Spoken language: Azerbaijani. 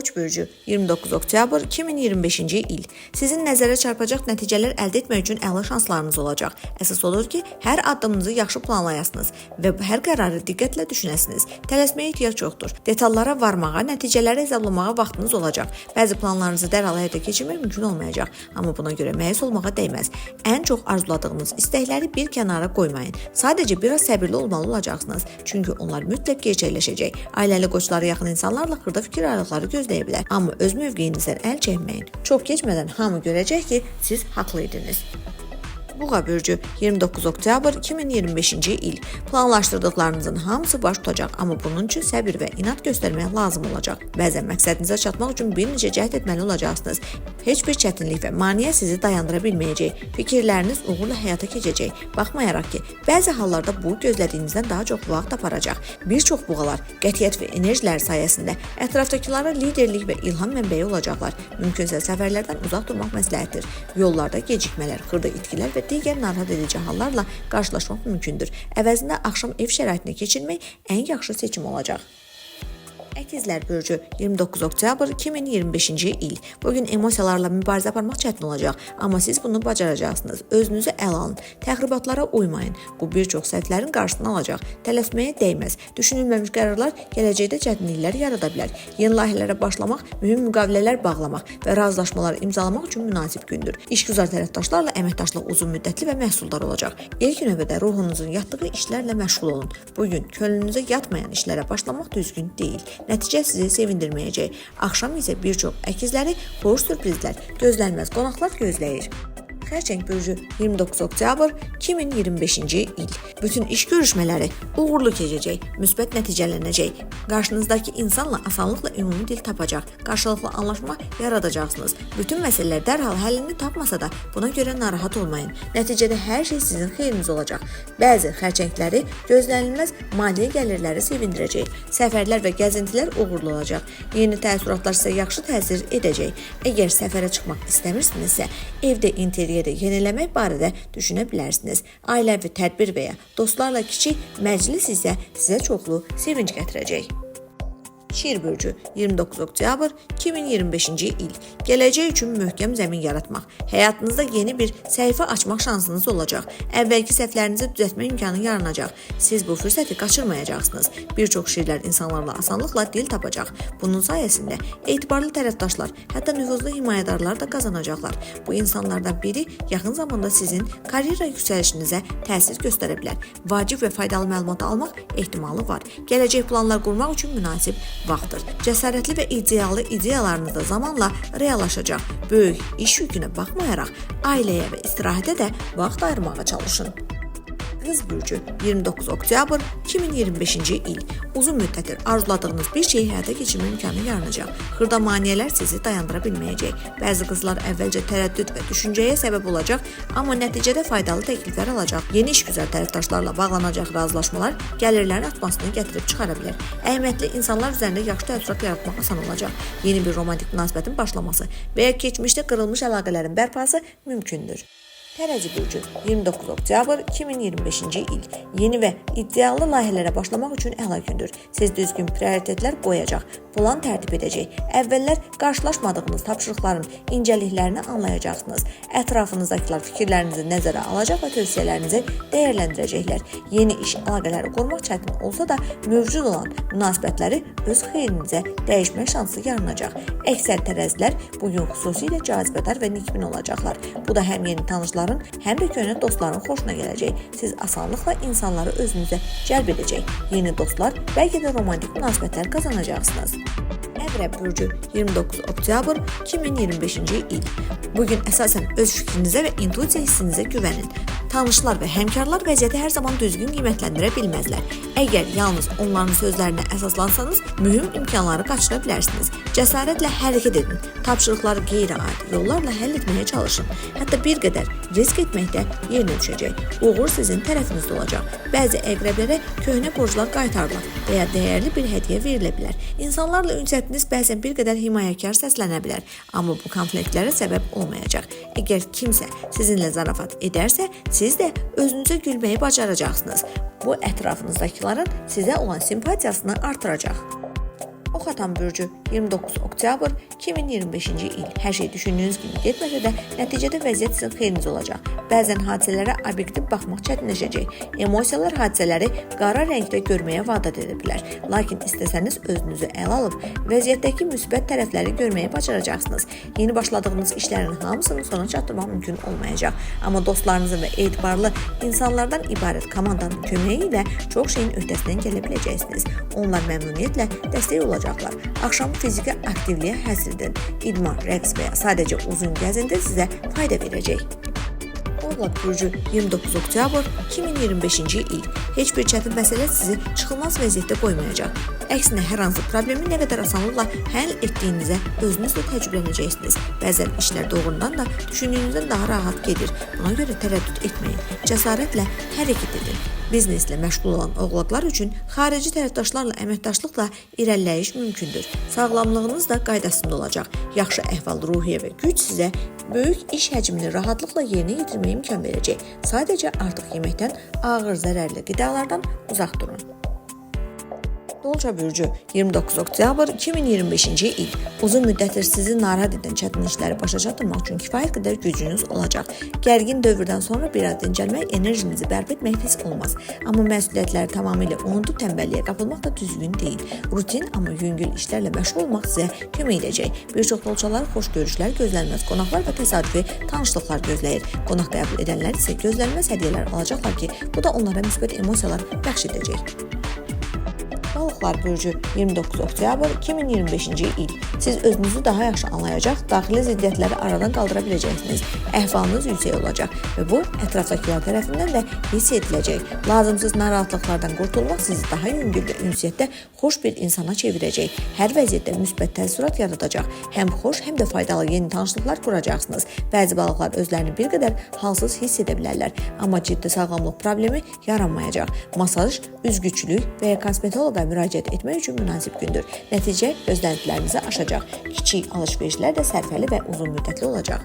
Qoç bürcü 29 oktyabr 2025-ci il. Sizin nəzərə çarpacaq nəticələr əldə etmək üçün əla şanslarınız olacaq. Əsas odur ki, hər addımınızı yaxşı planlayasınız və hər qərarı diqqətlə düşünəsiniz. Tələsməyə ehtiyac yoxdur. Detallara varmağa, nəticələri hesablamağa vaxtınız olacaq. Bəzi planlarınızı dərhal həyata keçirmək mümkün olmayacaq, amma buna görə məyus olmağa dəyməz. Ən çox arzuladığınız istəkləri bir kənara qoymayın. Sadəcə biraz səbirli olmalı olacaqsınız, çünki onlar mütləq gerçəkləşəcək. Ailəli qoçlara yaxın insanlarla xırda fikir ayrılıqları gözləyə bilər. Amma öz mövqeyinizdən əl çəkməyin. Çox keçmədən hamı görəcək ki, siz haqlı idiniz. Buğa bürcü 29 oktyabr 2025-ci il. Planlaşdırdıqlarınızın hamısı baş tutacaq, amma bunun üçün səbir və inad göstərmək lazım olacaq. Bəzən məqsədinizə çatmaq üçün bir neçə cəhd etməli olacaqsınız. Heç bir çətinlik və maneə sizi dayandıra bilməyəcək. Fikirləriniz uğurla həyata keçəcək. Baxmayaraq ki, bəzi hallarda bu gözlədiyinizdən daha çox vaxt aparacaq. Bir çox buğalar qətiyyət və enerjiləri sayəsində ətrafdakılara liderlik və ilham mənbəyi olacaqlar. Mümkünsə səfərlərdən uzaq durmaq məsləhətdir. Yollarda gecikmələr, xırda itkilər və digər narahat edici hallarla qarşılaşmaq mümkündür. Əvəzində axşam ev şəraitində keçirmək ən yaxşı seçim olacaq. Əkizlər bürcü 29 oktyabr 2025-ci il. Bugün emosiyalarla mübarizə aparmaq çətin olacaq, amma siz bunu bacaracaqsınız. Özünüzü əl alın, təxribatlara uymayın. Bu bir çox səhvlərin qarşısını alacaq. Tələsməyə dəyməz. Düşünülməmiş qərarlar gələcəkdə çətinliklər yarada bilər. Yeni layihələrə başlamaq, mühüm müqavilələr bağlamaq və razılaşmalar imzalamaq üçün münasib gündür. İşgüzar tərəfdaşlarla əməkdaşlıq uzun müddətli və məhsuldar olacaq. İlk növbədə ruhunuzun yatdığı işlərlə məşğul olun. Bu gün könlünüzə yatmayan işlərə başlamaq düzgün deyil. Nəticə sizi sevindirməyəcək. Axşam isə bir çox əkizləri xoş sürprizlər, gözlənilməz qonaqlar gözləyir. Xərçəng bürcü 29 oktyabr 2025-ci il. Bütün iş görüşmələri uğurlu keçəcək, müsbət nəticələnəcək. Qarşınızdakı insanla asanlıqla ümumi dil tapacaq, qarşılıqlı anlaşma yaradacaqsınız. Bütün məsələlər dərhal həllini tapmasa da buna görə narahat olmayın. Nəticədə hər şey sizin xeyrinizə olacaq. Bəzi xərçəngləri gözlənilməz maliyyə gəlirləri sevindirəcək. Səfərlər və gəzintilər uğurlu olacaq. Yeni təəssüratlar sizə yaxşı təsir edəcək. Əgər səfərə çıxmaq istəmirsinizsə, evdə interyeri yeniləmək barədə düşünə bilərsiniz. Ailəvi tədbir və ya dostlarla kiçik məclis isə sizə çoxlu sevinc gətirəcək. Şir bürcü 29 oktyabr 2025-ci il. Gələcək üçün möhkəm zəmin yaratmaq, həyatınızda yeni bir səhifə açmaq şansınız olacaq. Əvvəlki səhvlərinizi düzəltmə imkanı yaranacaq. Siz bu fürsəti qaçırmayacaqsınız. Bir çox şirlər insanlarla asanlıqla dil tapacaq. Bunun sayəsində etibarlı tərəfdaşlar, hətta nüfuzlu himayədarlar da qazanacaqlar. Bu insanlardan biri yaxın zamanda sizin karyera yüksəlişinizə təsir göstərə bilər. Vacib və faydalı məlumat almaq ehtimalı var. Gələcək planlar qurmaq üçün münasib vaxtdır. Cəsarətli və ideallı ideyalarınız da zamanla reallaşacaq. Böyük iş yükünə baxmayaraq ailəyə və istirahətə də vaxt ayırmağa çalışın. Qız bürcü 29 oktyabr 2025-ci il. Uzun müddətdir arzuladığınız bir şeyi həyata keçirmə imkanı yaranacaq. Xırda maneələr sizi dayandıra bilməyəcək. Bəzi qızlar əvvəlcə tərəddüd və düşüncəyə səbəb olacaq, amma nəticədə faydalı təkliflər alacaq. Yeni işgüzar tərəfdaşlarla bağlanacaq razılaşmalar gəlirlərin artmasını gətirib çıxara bilər. Əhəmiyyətli insanlar üzərində yaxşı təəssürat yaratmaq asan olacaq. Yeni bir romantik münasibətin başlaması və ya keçmişdə qırılmış əlaqələrin bərpası mümkündür. Tərəzi bürcü 29 oktyabr 2025-ci il. Yeni və iddialı layihələrə başlamaq üçün əla gündür. Siz düzgün prioritetlər qoyacaq, plan tərtib edəcək. Əvvəllər qarşılaşmadığınız tapşırıqların incəliklərini anlayacaqsınız. Ətrafınızdakılar fikirlərinizi nəzərə alacaq və tövsiyələrinizi dəyərləndirəcəklər. Yeni iş əlaqələri qurmaq çətin olsa da mövcud olan münasibətləri öz xeyrinizə dəyişmək şansı yaranacaq. Əksər tərəzilər bu gün xüsusilə cazibədar və nikbin olacaqlar. Bu da həm yeni tanışların, həm də köhnə dostların xoşuna gələcək. Siz asanlıqla insanları özünüzə cəlb edəcək. Yeni dostlar, bəlkə də romantik münasibətlər qazanacaqsınız. Əqrəb bürcü 29 oktyabr 2025-ci il. Bugün əsasən öz fikrinizə və intuisiya hissinizə güvənin. Tanışlar və həmkarlar vəziyyəti hər zaman düzgün qiymətləndirə bilməzlər. Əgər yalnız onların sözlərinə əsaslansanız, mühüm imkanları qaçıra bilərsiniz. Cəsarətlə hərəkət edin. Tapşırıqları qeyri-adi yollarla həll etməyə çalışın. Hətta bir qədər risk etmək də yerinə düşəcək. Uğur sizin tərəfinizdə olacaq. Bəzi əqrəblərə köhnə borclar qaytarıla və ya dəyərli bir hədiyyə verilə bilər. İnsanlarla ünsiyyətiniz bəzən bir qədər himayəkar səslənə bilər, amma bu konfliktlərə səbəb olmayacaq. Əgər kimsə sizinlə zarafat edərsə, siz də özünüzə gülməyi bacaracaqsınız. Bu ətrafınızdakıların sizə olan simpatiyasını artıracaq. Ox atan bürcü 29 oktyabr 2025-ci il. Hər şey düşündüyünüz kimi getməsə də nəticədə vəziyyət sizin xeyrinizə olacaq. Bəzən hadisələrə obyektiv baxmaq çətinləşəcək. Emosiyalar hadisələri qara rəngdə görməyə vadar edə bilər. Lakin istəsəniz özünüzü ələ alıb vəziyyətdəki müsbət tərəfləri görməyi bacaracaqsınız. Yeni başladığınız işlərin hamısını sona çatdırmaq mümkün olmayacaq. Amma dostlarınızın və etibarlı insanlardan ibarət komandanın köməyi ilə çox şeyin öhdəsindən gələ biləcəksiniz. Onlar məmnuniyyətlə dəstək olacaqlar. Axşamı fiziki aktivliyə həsr edin. İdman, rəqs və ya sadəcə uzun gəzinti sizə fayda verəcək. Oğlaq bürcü 29 oktyabr 2025-ci il. Heç bir çətin məsələ sizi çıxılmaz vəziyyətdə qoymayacaq. Əksinə hər hansı problemi nə qədər asanlıqla həll etdiyinizə özünüz də təəccüblənəcəksiniz. Bəzən işlər doğrudan da düşündüyünüzdən daha rahat gedir. Buna görə tərəddüd etməyin. Cəsarətlə hərəkət edin. Bizneslə məşğul olan oğlaqlar üçün xarici tərəfdaşlarla əməkdaşlıqla irəliləyiş mümkündür. Sağlamlığınız da qaydasında olacaq. Yaxşı əhval-ruhiyyə və güc sizə böyük iş həcmini rahatlıqla yerinə yetirməyə imkan verəcək. Sadəcə artıq yeməkdən, ağır zərərli qidalardan uzaq durun. Dolça bürcü 29 oktyabr 2025-ci il. Uzun müddətdir sizi narahat edən çətin işləri başa çatdırmaq üçün kifayət qədər gücünüz olacaq. Gərgin dövrdən sonra biraz dincəlmək, enerjinizi bərpa etmək pis olmaz. Amma məsuliyyətləri tamamilə unudub tənbəlliyə qapılmaq da düzgün deyil. Rutin amma yüngül işlərlə məşğul olmaq sizə kömək edəcək. Bir çox dolçalar xoş görüşlər, gözlənilməz qonaqlar və təsadüfi tanışlıqlar gözləyir. Qonaq qəbul edənlər isə gözlənilməz hədiyyələr alacaqlar ki, bu da onlara müsbət emosiyalar bəxş edəcək. Balıqlar bürcü 29 oktyabr 2025-ci il. Siz özünüzü daha yaxşı anlayacaq, daxili ziddiyyətləri aradan qaldıra biləcəksiniz. Əhvalınız yüksək olacaq və bu ətrafdakılar tərəfindən də hiss ediləcək. Lazımsız narahatlıqlardan qurtulmaq sizi daha yüngül və ünsiyyətdə xoş bir insana çevirəcək. Hər vəziyyətdə müsbət təəssürat yaradacaq. Həm xoş, həm də faydalı yeni tanışlıqlar quracaqsınız. Bəzi balıqlar özlərini bir qədər halsız hiss edə bilərlər, amma ciddi sağlamlıq problemi yaranmayacaq. Masaj, üzgüçülük və ya kosmetoloqa müraciət etmək üçün münasib gündür. Nəticə gözləntilərinizi aşacaq. Kiçik alış-verişlər də sərfəli və uzun müddətli olacaq.